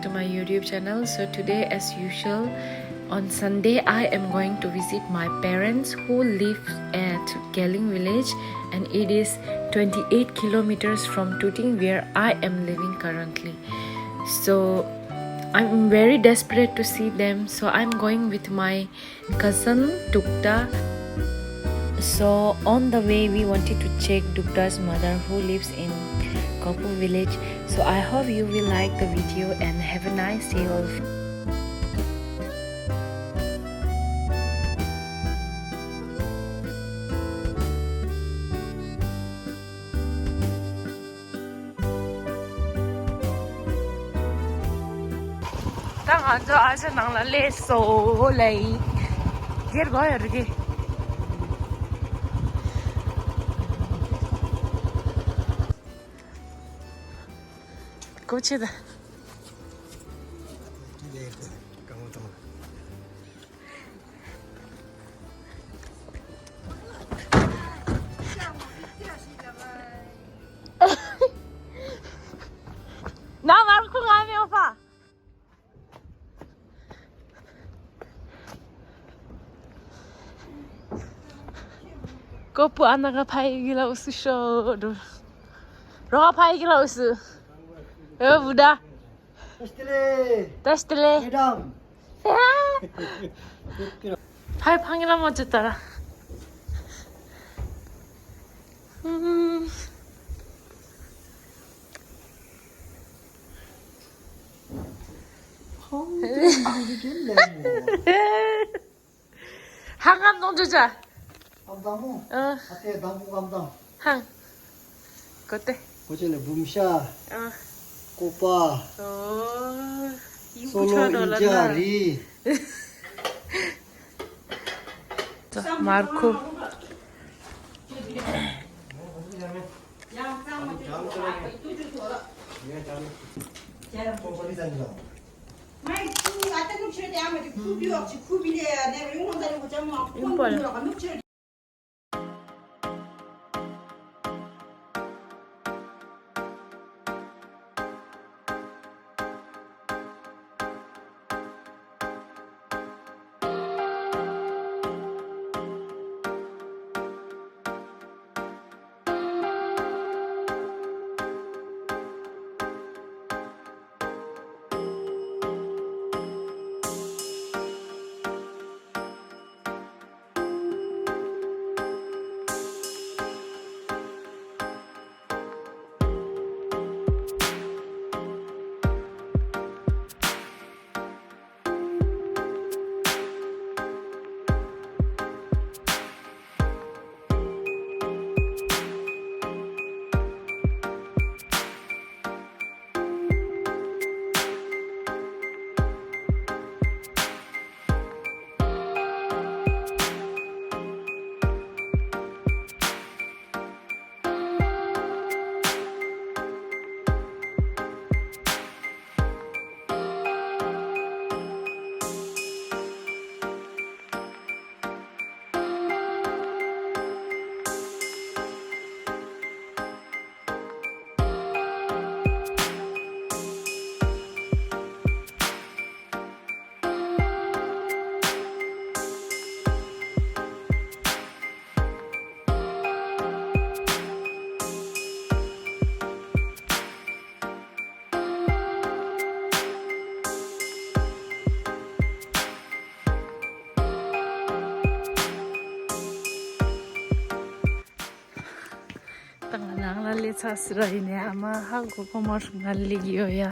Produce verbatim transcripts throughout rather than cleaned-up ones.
To my YouTube channel. So today, as usual, on Sunday, I am going to visit my parents who live at Kaling village, and it is twenty-eight kilometers from Tuting, where I am living currently. So I'm very desperate to see them. So I'm going with my cousin Dukta. So on the way, we wanted to check Dukta's mother who lives in Kopu village. So I hope you will like the video and have a nice day all. ད་ང་ཚོ་ཨ་ཅག་ནང་ལ་སླེབས་སོང་ལེ། སྒེར་གོ་ཡ་རུ་གི། གོ་ཆེ་ད། ན་མར་ཁུ་ང་མེ་ཨོ་ཕ། ཀོ་པུ་ཨ་ན་ག་ཕ་ཡི་གི་ལ་ཨུ་སུ་ཤོ་རུ། རོ་ཕ་ཡི་གི་ལ་ཨུ་སུ། ཨེ་བུ་ད། ཏ་སྟི་ལེ། ཏ་སྟི་ལེ། ཕའི་ཕང་གི་ལ་མོ་ཅི་ཏ་ར། ཧ་ཀམ་ནོང་ཅོ་ཅ། ཨམ་དང་མོ། ཨ། ཨ་ཏེ་དང་པོ་ཨམ་དང་། ཧ། གོ་ཏེ། གོ་ཅེ་ལེ་བུམ་ཤ། ཨ། ཀོ་པ། ཨོ། ཡིན་སོ་ལོ་ཁུ་ཆོ་རོ་ལ་ཨིན་ཇ་ན། རི། ཙ་མར་ཁུ། ད་ང་ནང་ལ་སླེབས་ཚར་སི་ར་ཡིན་ནས་ཨ་མ་ཧ་གོ་གོ་མ་ཧྲུ་ང་སླེབས་ཡོད་ཡ།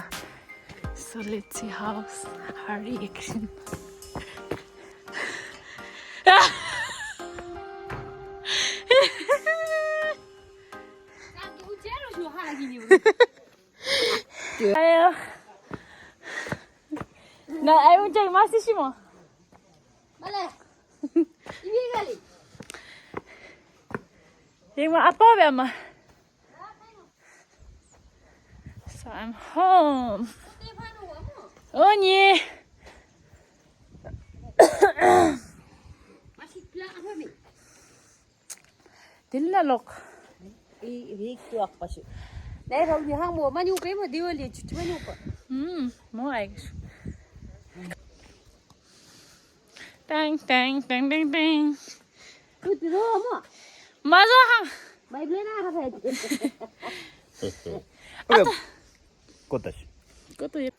So let's see how's her reaction. ཨ་ཡ། ན་ཨ་ཡོང་ཅག་མ་སི་ཤི་མོ། ཡིན་མ་ཨ་པ་བས་མ། So I'm home. ཨོ་ཉེ། དེ་ལ་ལོག་ཨི་རིག་ཏུ་ཨག་པ་ཞུ། ལས་རོགས་ནི་ཧང་མོ་མ་ཉུང་པའི་མོ་དེ་བ་ལས་ཆུ་ཆུ་མ་ཉུང་པ། ཨུམ། མོ་ཨེ་གི་ཤུ། ཏེང་ཏེང་ཏེང་ཏེང་ཏེང་། ཁུ་དེ་རོ་མོ། མ་བཟོ་ཧང་། མའི་བློན་ཨ་ཧ་ཧ་དེ། ཨ་ཏ། ཀོ་ཏ་ཤི། ཀོ་ཏ་ཡེ།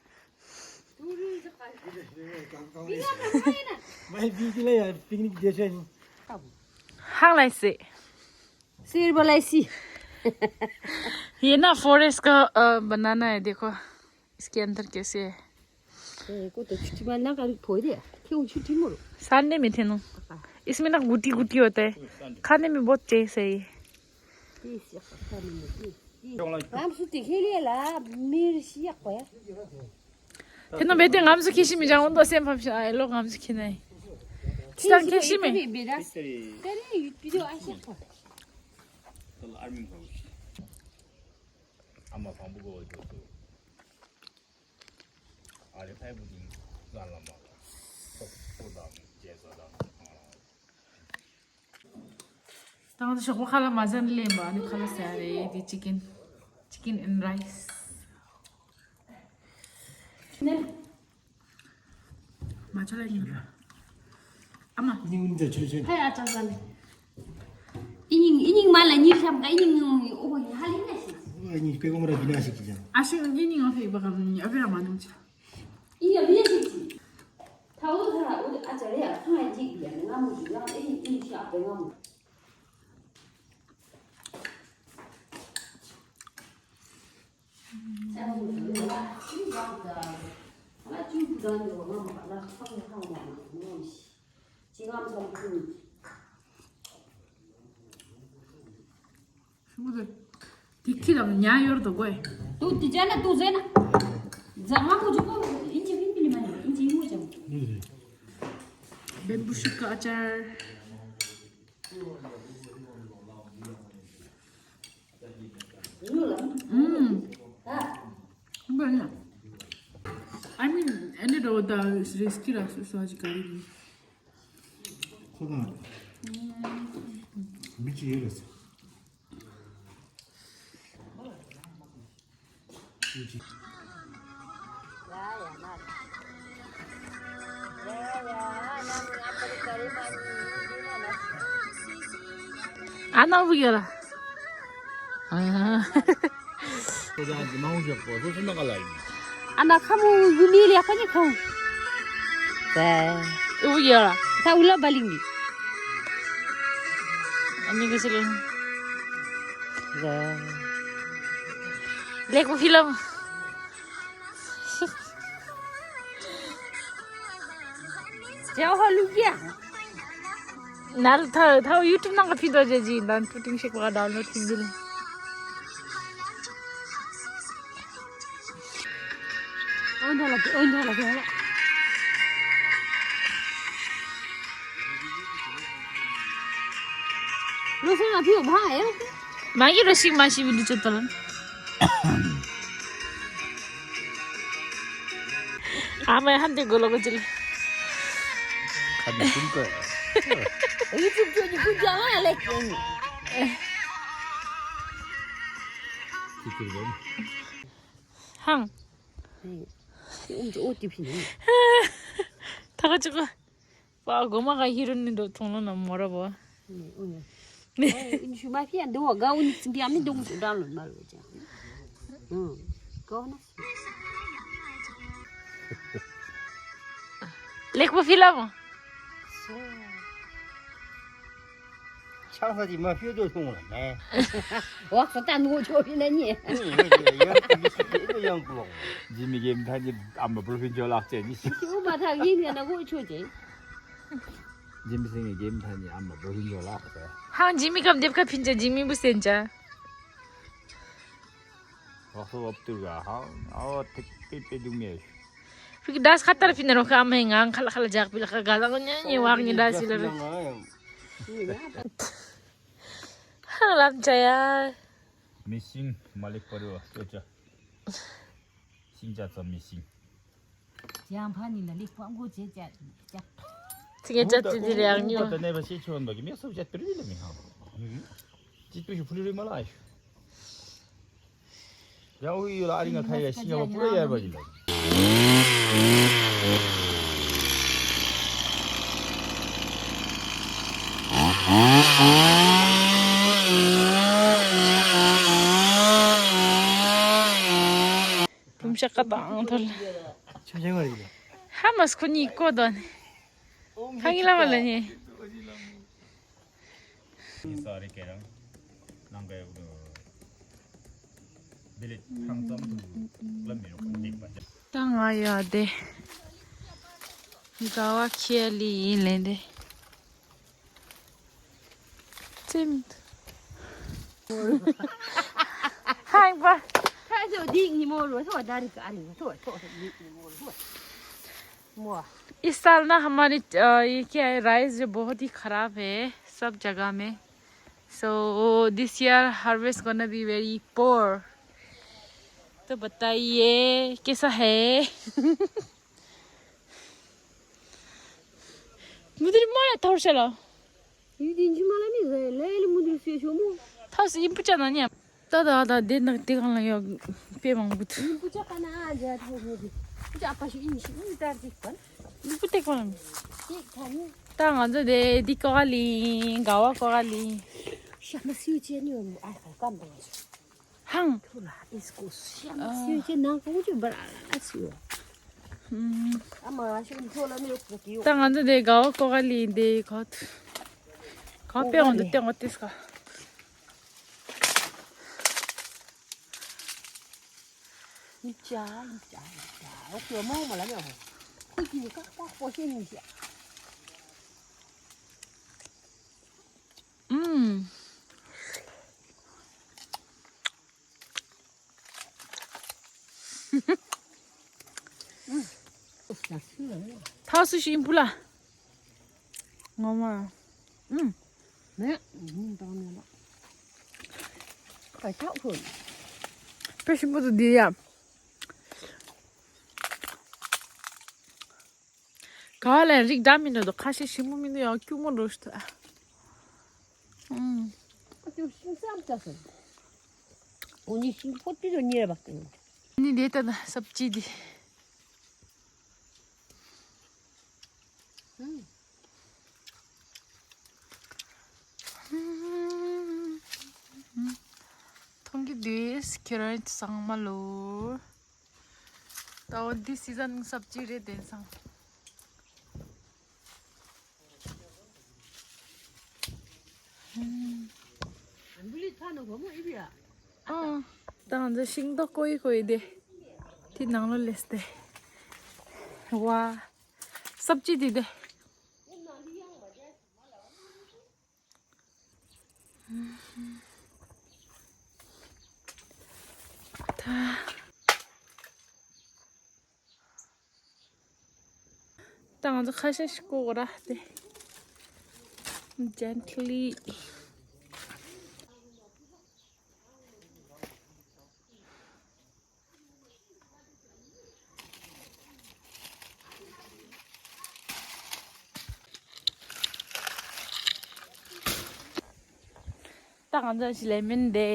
མའི་བི་ཏི་ལ་ཡ་པིག་ནིག་རྒྱལ་ཤོས་ཡིན། ཧང་ལ་སི། སེར་པོ་ལ་སི། ये ना फॉरेस्ट का अ, बनाना है, देखो। इसके अंदर कैसे है। ए, को तो छुट्टी में ना कर पोरे। क्यों छुट्टी मोरो? संडे में थे नो। इसमें ना गुटी गुटी होता है। खाने में बहुत टेस्ट है ये। ये सी खाने में। राम सुती खेले ला, मेरे सी या कोया। དེ་ནང་བེ་དེ་ངམ་སུ་ཁྱི་ཤི་མི་ཅང་འོན་ཏོ་སེམས་ཕམ་ཤ་ཨེ་ལོ་ངམ་སུ་ཁྱི་ནའི། ཅི་དང་ཁྱི་ཤི་མི། ཨ་མ་བམ་པོ་གོ་ཅོ་ཅོ། ཨ་རེ་ཕའི་བུ་དིང་ཙ་ལ་མ་ལ། ཐོག་པོ་དང་རྒྱལ་ས་དང་ཨ། ད་ང་ཚོ་ཞོགས་པ་ཁ་ལག་མ་ཟ་ནས་སླེབས་པ། ཨ་ནི་ཁ་ལག་ཟ་ཡ་རེད། དེ་ཅི་ཀིན། ཅི་ཀིན་ཨེན་རའིས། མ་ཆོ་ལ་ཡིན་ར། ཨ་མ། ཉིན་འདི་ཆོས་ཆོས། ཕ་ཡ་ཅག་ཟ་ནས། ཨི་ཉིང་ཨི་ཉིང་མ་ལ་ཉིར་ཤམ་ག་ཨི་ཉིང་ཨོ་ཧ་ལི་ན་ཤི། ཨ་ཉིང་སྤེ་གོང་ར་གི་ན་ཤི་གི་ཅང་། ཨ་ཤི་ཨི་ཉིང་ཨ་ཕེ་བ་ག་ཨ་ཕེ་ར་མ་ནུམ་ཆ། ཨི་ཉིང་ཨ་ཕེ་ཤི་གི། ཐའོ་ཐ་ར་ཨོ་ཨ་ཅག་རེ་ཨ་ཐང་ཨ་ཅིག་ཡ་ང་མོ་ཞིག་ཡང་ཨི་ཉིང་ཨི་ཤ་ཨ་ཕེ་ང་མོ། དེ་ཁྱི་དང་ཉ་ཡོར་དུ་དགོས། ཏུ་དེ་ཅན་ན་ཏུ་ཟེར་ན། ཛ་ང་མོ་ཇུ་གོ་ཨིན་ཇི་ཧིན་པི་ལི་མ་ནི་ཨིན་ཇི་ཧིན་མོ་ཅང་། བེམ་བུ་ཤུ་ཀ་ཨ་ཅར། ཨུམ། ཨ་མིན་ཨ་ནི་རོ་ད་རེ་སི་ཀི་ར་སུ་སུ་ཨ་ཅི་ག་རི་རེད། ཁོ་ན་མི་ཅི་ཡོད་རེད། ཨ་ན་བུ་ཡོད་ལ། ཨ། ཁོ་ཚང་གི་མང་ཤོས་པོ་སོ་སོ་ནང་ག་ལ་ཡིན། ཨ་ན་ཁ་མོ་ཡུ་ལི་ལི་ཁ་ནི་ཁོང་། ཨུ་ཡོད་ལ། ཁ་ཨུ་ལ་བ་ལིང་ལི། ཨ་ནི་ག་ཤི་ལིང་། ལེགས་པོ་ཕི་ལམ། ཇའོ་ཧ་ལུག་ཡ། ནལ་ཐ་ཐ་ཡུ་ཊུབ་ནང་ག་ཕི་དོ་ཇེ་ཇི་ནང་ཊུ་ཊིང་ཤེག་པ་ཌའུན་ལོཌ་ཐིང་གིལ། ཨོན་ཐ་ལ་ཨོན་ཐ་ལ་ཐ་ལ། ལོ་སོང་ང་ཕི་ཡོ་བ་ཨེ། མ་གི་རོ་ཤིག་མ་ཤི་བི་འདི་ཅོ་ཏ་ལ། ཨ་མའི་ཧན་ཏེ་གོ་ལོ་གོ་ཅིལ། ཁ་ནི་ཤིན་ཀོ། ཡུ་ཊུབ་ཅོ་ནི་ཀུན་ཅ་ལ་ཡ་ལེ་ཀོ་ནི། ཧང་། ཨུམ་ཅོ་ཨོ་ཏི་ཕི་ནི། ཐ་ག་ཅི་གོ། པ་གོ་མ་ག་ཧི་རོ་ནི་འདོ་ཐོང་ལོ་ན་མོ་ར་བ། ཨུ་ནི། ཨུ་ནི། ཨུ་ནི་ཤུ་མ་ཕི་ཡ་འདི་བ་ག་ཨུ་ནི་ཙི་འདི་ཨ་མི་འདོ་ངུ་ཅུ་འདྲ་ལོ་མ་རོ་ཅང་། ཨུ། གོ་ན། ལེགས་པོ་ཕི་ལ་མོ། ཆང་ས་ཅིག་མ་ཕྱོད་དུ་སོང་ལ་ནས། འོག་ས་ད་ནུ་ཆོ་ཕི་ན་ཉེ། ཡང་ཡང་ཀུ། ཇི་མི་གེམ་ཐ་ནི་ཨ་མ་པོ་རོ་ཕིན་ཅོ་ལག་ཅན་ནི། ཤི་ཨུ་མ་ཐག་ཡིན་ཡང་ན་གོ་ཆོ་ཅེ། ཇི་མི་སེང་གེ་གེམ་ཐ་ནི་ཨ་མ་པོ་རོ་ཕིན་ཅོ་ལག་ཅན། ཧང་ཇི་མི་ཀམ་དེབ་ཁ་ཕིན་ཅ་ཇི་མི་བུ་སེན་ཅ། ཝག་སོ་བབ་ཏུར་ག་ཧང་ཨ་བ་ཐིག་པེ་པེ་དུ་མེ། རིག་ཌས་ཁ་ཏར་ཕི་ན་རོ་ཁ་མེ་ང་ཁ་ལ་ཁ་ལ་ཇག་པི་ལ་ཁ་ག་ལ་ཉ་ཉེ་ཝག་ཉེ་ཌས་ལ་རེ། ཧང་ལབ་ཅ་ཡ། མི་ཤིང་མ་ལེགས་པ་རེ་བ་ལྟོས་ཅ། ཤིང་ཅ་ཙམ་མི་ཤིང་། ཡང་ཕ་ནི་ལ་ལེགས་པ་མགོ་བྱེད་ཅ་ཅ། ཚིག་ངན་ཅ་ཙི་ཙི་རེ་ཡང་ཉོ། ད་ནས་པ་ཤེས་ཆོ་འདོ་གི་མེ་སོ་ཅ་ཏུར་བི་ལ་མི་ཧང་། ཅི་ཏུ་ཞུ་ཕུ་ལུ་རི་མ་ལ་ཨ་ཞུ། ཡང་ཨུ་ཡོད་ལ་ཨ་རི་ང་ཁ་ཡ་ཤི་ང་པུ་ར་ཡར་བ་ཡིན་ལ། ཀུམ་ཤ་ཀ་དང་ཐོར་ལ། ཆ་ཆ་བ་རེད། ཧ་མ་སྐུ་ཉིད་ཀོ་དོན། ཧ་གི་ལ་བ་ལ་ཉེ། ས་རེ་ཀེ་རང་ནང་གའི་བི་ལེ་ཐང་ཙམ་དུ་ལ་མི་རོགས་འདེགས་པ། ད་ང་ཡོད་དེ། དགའ་བ་ཁྱེད་ལི་ཡིན་ལེན་དེ། ཙིམ། ཧང་པ། ཁ་ཚོ་འདི་ཉི་མོ་རུ་ཐོ་ད་རི་ཀ་རི་ཐོ་ཐོ་འདི་ཉི་མོ་རུ་ཐོ། वाह। इस साल ना हमारी, अ, ये क्या है, राइस जो बहुत ही खराब है सब जगह में। So this year harvest gonna be very poor। तो बताइए कैसा है? मुझे मारा थोड़ा सा ला। ཡུལ་དེ་འཆི་མ་ལ་མི་ཟེར་ལས་ལ་མུ་འདུག་སེ་ཤོ་མོ། ཐབས་སུ་ཡིན་པུ་ཅག་ན་ཉམས། ད་ད་ད་དེ་ནག་དེ་གང་ལ་ཡོད་དཔེ་མང་པོ་འདུག་ཡིན་པུ་ཅག་ག་ན་ཨ་ཇ་ཐོ་མོ་དེ། པུ་ཅག་ཨ་ཕ་ཤི་ཨིན་ཤི་ཨིན་ཙར་ཅིག་པན། ཡིན་པུ་ཏེ་གང་ལ་མི། ཅིག་ཐ་ནི། ད་ང་ཚོ་དེ་འདི་ཀོ་ག་ལི་ག་བ་ཀོ་ག་ལི། ཤ་མ་སིའུ་ཅེ་ནི་ཨ་ཁ་ཀམ་དང་ཤ། ཧང་། ཐུ་ལ་ཨིས་ཀོ་ཤ་མ་སིའུ་ཅེ་ནང་ཀོང་ཅུ་བར་ཨ་ལ་སིའུ། ཨ་མ་ཤོ་ཐོ་ལ་མི་ཡོད་ཀོ་ཀི་ཡོ། ད་ང་ཚོ་དེ་ག་བ་ཀོ་ག་ལི་འདི་ག་བ་ག་བ་པེ་འོང་དུ་ཏེ་འོང་ཏེ་སྐ། ཡིབ་ཅ་ཡིབ་ཅ་ཡིབ་ཅ་ཨོ་ཀི་མོ་མ་ལ་མེ་ཧོ། ཁུ་ཅི་ནི་ཀ་ཀ་པོ་ཤེ་ནི་ཤ། ཨུམ། ཐག་སུ་ཤིང་བུ་ལ། ངོ་མ། ཨུམ། མེད། ཉིན་དང་ནས་ལ། ཁ་ཆག་ཧོན། དཔེ་ཞིམ་པོ་འདུག་འདི་ཡ། ག་ལ་རིགས་འདྲ་མི་འདྲ་འདུག་ཁ་ཤས་ཞིམ་པོ་མི་འདུག་ཡང་སྐྱུར་མོ་འགྲོ་ཤི་ཐལ། ཨུམ། ཨ་ཅོ་ཤིང་སམ་ཅག་སོང་། འོ་ནི་ཤིང་ཕོ་ཏི་རུ་ཉེ་ར་བ་སྟེང་། ནི་དེ་ལྟ་ན་སབ་ཅི་དེ། ཨུམ། མཐོང་གི་འདུག་ཁྱེད་རང་ཚང་མ་ལོ། ད་འོ་འདི་སི་ཛན་སབ་ཅི་རེད་དེང་སང་། ཨང་། ད་ང་ཚོ་ཤིང་ཏོག་ཀོ་ཡི་ཀོ་ཡི་དེ། དེ་ནང་ལོ་ལེས་ཏེ། ཝ། སབ་ཅི་དེ་དེ། ད། ད་ང་ཚོ་ཁ་ཤས་ཤིག་བཀོག་ར་སྟེ། Gently། ད་ང་ཚོ་ཞི་ལེ་མིན་ཏེ།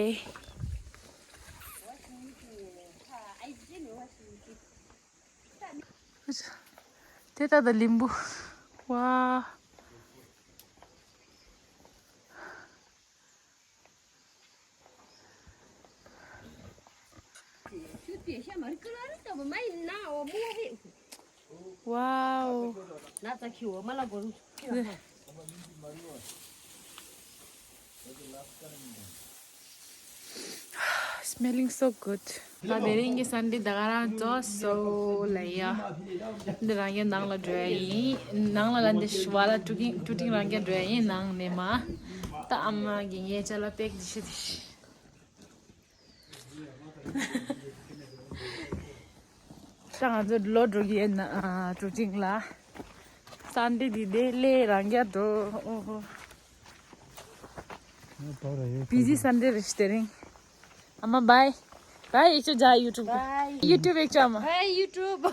དེ་ད་ད་ལིམ་བུ། ཝ། Wow. Smelling so good. ད་དེ་རིང་གི་སན་ཌེ་ད་ག་རང་ཚོ་སོ་ལ་ཡ། འདི་རང་གི་ནང་ལ་འགྲོ་ཡ་ཡིན། ནང་ལ་ལ་འདི་ཤུ་བ་ལ་ཀྲུ་ཀིང་ཀྲུ་ཀིང་རང་གི་འགྲོ་ཡ་ཡིན་ནང་ནས་མ། ད་ཨ་མ་གི་ངའི་ཅ་ལག་པེག་འདི་ཤི་འདི་ཤི། ད་ང་ཚོ་ལོ་འགྲོ་གི་ཡིན་ན་ཀྲུ་ཀིང་ལ། སན་ཌེ་འདི་དེ་ལས་རང་རྒྱ་འགྲོ། ཨོ་ཧོ། Busy Sunday རེད་དེ་རིང་། ཨ་མ་བའི། བའི་ཡིག་ཆ་ཇ་ཡུ་ཊུབ། Bye. ཡུ་ཊུབ་ཡིག་ཆ་ཨ་མ། Bye YouTube.